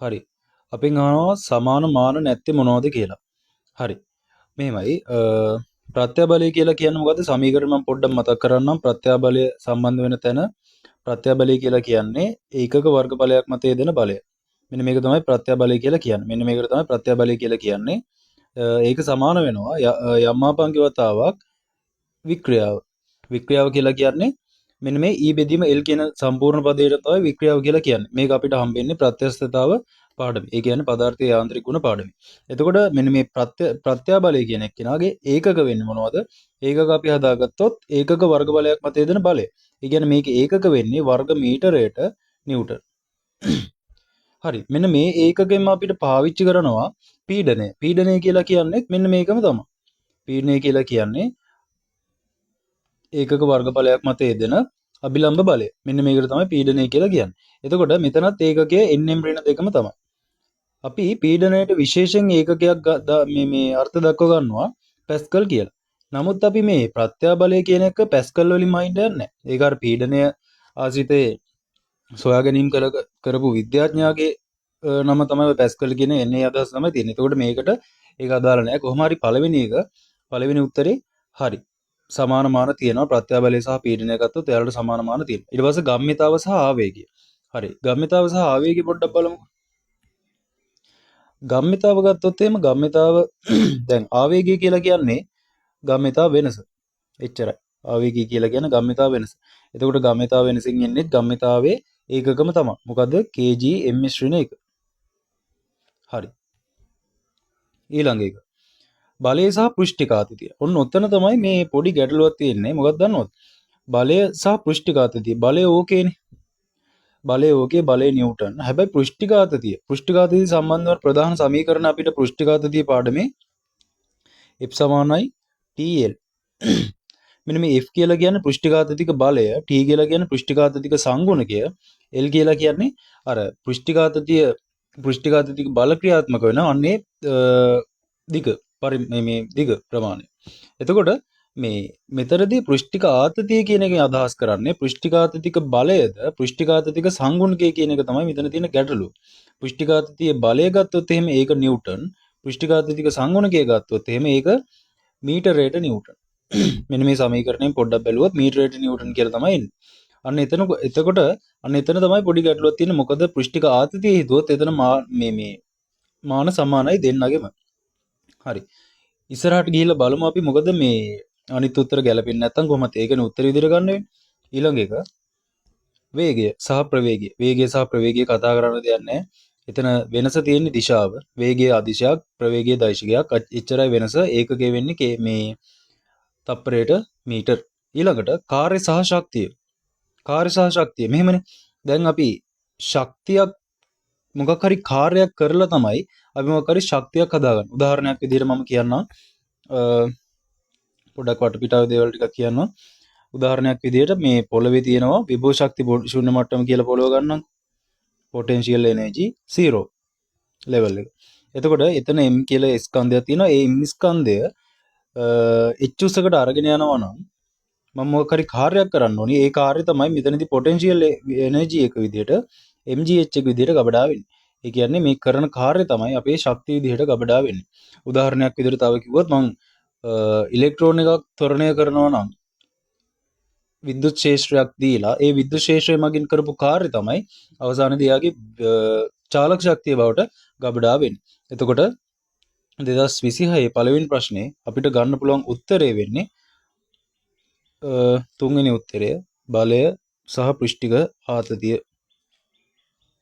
හරි. අපෙන් අහනවා සමාන මාන නැත්තේ මොනවද කියලා. හරි. මෙහෙමයි, ප්‍රත්‍යබලය කියලා කියන්නේ මොකද්ද? සමීකරණ මම පොඩ්ඩක් මතක් කරන්නම්. ප්‍රත්‍යබලය සම්බන්ධ වෙන තැන ප්‍රත්‍යබලය කියලා කියන්නේ ඒකක වර්ගඵලයක් මත යෙදෙන බලය. මෙන්න මේක තමයි ප්‍රත්‍යබලය කියලා කියන්නේ. මෙන්න මේකට තමයි ප්‍රත්‍යබලය කියලා කියන්නේ. ඒක සමාන වෙනවා යම් මාපංක වතාවක් වික්‍රියාව. වික්‍රියාව කියලා කියන්නේ මෙන්න මේ E බෙදීම L කියන සම්පූර්ණ පදයට තමයි වික්‍රියාව කියලා කියන්නේ. මේක අපිට හම්බෙන්නේ ප්‍රත්‍යස්ථතාව පාඩමේ. ඒ කියන්නේ පදාර්ථයේ යාන්ත්‍රික ගුණ පාඩමේ. එතකොට මෙන්න මේ ප්‍රත්‍යාබලය කියන එක්කෙනාගේ ඒකක වෙන්නේ මොනවද? ඒකක අපි හදාගත්තොත් ඒකක වර්ග බලයක් මත යෙදෙන බලය. ඒ කියන්නේ මේක ඒකක වෙන්නේ වර්ග මීටරයට නිව්ටන්. හරි. මෙන්න මේ ඒකකෙන්ම අපිට පාවිච්චි කරනවා පීඩනය. පීඩනය කියලා කියන්නේත් මෙන්න මේකම තමයි. පීඩනය කියලා කියන්නේ ඒකක වර්ගඵලයක් මත යෙදෙන අභිලම්භ බලය. මෙන්න මේකට තමයි පීඩනය කියලා කියන්නේ. එතකොට මෙතනත් ඒකකය NM ඍණ දෙකම තමයි. අපි පීඩනයට විශේෂයෙන් ඒකකයක් මේ මේ අර්ථ දක්ව ගන්නවා පැස්කල් කියලා. නමුත් අපි මේ ප්‍රත්‍යාබලය කියන එක පැස්කල් වලින් මයින්ඩ් යන්නේ නැහැ. ඒක අර පීඩනය ආශ්‍රිතයේ සොයා ගැනීම කරපු විද්‍යාඥයාගේ නම තමයි ඔය පැස්කල් කියන එන්නේ අදහස තමයි තියෙන්නේ. එතකොට මේකට ඒක අදාළ නැහැ. කොහොම හරි පළවෙනි එක, පළවෙනි උත්තරේ හරි. සමාන මාන තියෙනවා ප්‍රත්‍යාබලය සහ පීඩනය ගත්තොත් එයාලට සමාන මාන තියෙනවා. ඊට පස්සේ ගම්‍යතාව සහ ආවේගය. හරි. ගම්‍යතාව සහ ආවේගය පොඩ්ඩක් බලමුකෝ. ගම්‍යතාව ගත්තොත් එහෙම ගම්‍යතාව දැන් ආවේගය කියලා කියන්නේ ගම්‍යතාව වෙනස. එච්චරයි. ආවේගය කියලා කියන්නේ ගම්‍යතාව වෙනස. එතකොට ගම්‍යතාව වෙනසින් එන්නේ ගම්‍යතාවයේ ඒකකම තමයි. මොකද්ද? kg ms ඍණ 1. හරි. ඊළඟ එක. බලය සහ පෘෂ්ඨිකාතතිය. ඔන්න ඔතන තමයි මේ පොඩි ගැටලුවක් තියෙන්නේ. මොකක්ද දන්නවද? බලය සහ පෘෂ්ඨිකාතතිය. බලය ඕකේනේ. බලය ඕකේ, බලය නිව්ටන්. හැබැයි පෘෂ්ඨිකාතතිය. පෘෂ්ඨිකාතතිය සම්බන්ධව ප්‍රධාන සමීකරණ අපිට පෘෂ්ඨිකාතතිය පාඩමේ F සමානයි TL. මෙන්න මේ F කියලා කියන්නේ පෘෂ්ඨිකාතතික බලය, T කියලා කියන්නේ පෘෂ්ඨිකාතතික සංගුණකය, L කියලා කියන්නේ අර පෘෂ්ඨිකාතතිය පෘෂ්ඨිකාතතික බල ක්‍රියාත්මක වෙන අන්නේ දිග පරි මේ මේ දිග ප්‍රමාණය. එතකොට මේ මෙතනදී පෘෂ්ඨික ආතතිය කියන එකෙන් අදහස් කරන්නේ පෘෂ්ඨිකාතතික බලයද පෘෂ්ඨිකාතතික සංගුණකය කියන එක තමයි මෙතන තියෙන ගැටලුව. පෘෂ්ඨිකාතතියේ බලය ගත්තොත් එහෙම ඒක නිව්ටන්, පෘෂ්ඨිකාතතික සංගුණකය ගත්තොත් එහෙම ඒක මීටරයට නිව්ටන්. මෙන්න මේ සමීකරණයෙන් පොඩ්ඩක් බැලුවොත් මීටරයට නිව්ටන් කියලා තමයි එන්නේ. අන්න එතන එතකොට අන්න එතන තමයි පොඩි ගැටලුවක් තියෙන්නේ. මොකද පෘෂ්ඨික ආතතිය හිතුවොත් එතන මේ මේ මාන සමානයි දෙන්නගෙම. හරි. ඉස්සරහට ගිහිල්ලා බලමු අපි, මොකද මේ අනිත් උත්තර ගැලපෙන්නේ නැත්තම් කොහොමද ඒකනේ උත්තර විදිහට ගන්න වෙන්නේ. ඊළඟ එක වේගය සහ ප්‍රවේගය. වේගය සහ ප්‍රවේගය කතා කරන්න දෙයක් නැහැ. එතන වෙනස තියෙන්නේ දිශාව. වේගයේ අදිශයක්, ප්‍රවේගයේ දෛශිකයක්. එච්චරයි වෙනස. ඒකකය වෙන්නේ මේ තප්පරයට මීටර්. ඊළඟට කාර්ය සහ ශක්තිය. කාර්ය සහ ශක්තිය මෙහෙමනේ. දැන් අපි ශක්තියක් මොකක් හරි කාර්යයක් කරලා තමයි අපි මොකක් හරි ශක්තියක් හදාගන්නේ. උදාහරණයක් විදිහට මම කියන්නම්. පොඩක් වටපිටාවේ දේවල් ටිකක් කියන්නම්. උදාහරණයක් විදිහට මේ පොළවේ තියෙනවා විභව ශක්ති ශූන්‍ය මට්ටම කියලා පොළව ගන්නම්. පොටෙන්ෂියල් එනර්ජි 0 ලෙවල් එක. එතකොට එතන M කියලා ස්කන්ධයක් තියෙනවා. ඒ M ස්කන්ධය H උසකට අරගෙන යනවා නම් මම මොකක් හරි කාර්යයක් කරන්න ඕනි. ඒ කාර්යය තමයි මෙතනදී පොටෙන්ෂියල් එනර්ජි එක විදිහට mgh එක විදිහට ගබඩා වෙන්නේ. ඒ කියන්නේ මේ කරන කාර්යය තමයි අපේ ශක්තිය විදිහට ගබඩා වෙන්නේ. උදාහරණයක් විදිහට තව කිව්වොත් මං ඉලෙක්ට්‍රෝන එකක් ත්වරණය කරනවා නම් විද්‍යුත් ක්ෂේත්‍රයක් දීලා ඒ විද්‍යුත් ක්ෂේත්‍රය මගින් කරපු කාර්යය තමයි අවසානයේදී එයාගේ චාලක ශක්තිය බවට ගබඩා වෙන්නේ. එතකොට 2026 පළවෙනි ප්‍රශ්නේ අපිට ගන්න පුළුවන් උත්තරේ වෙන්නේ තුන්වෙනි උත්තරය, බලය සහ පෘෂ්ඨික ආතතිය.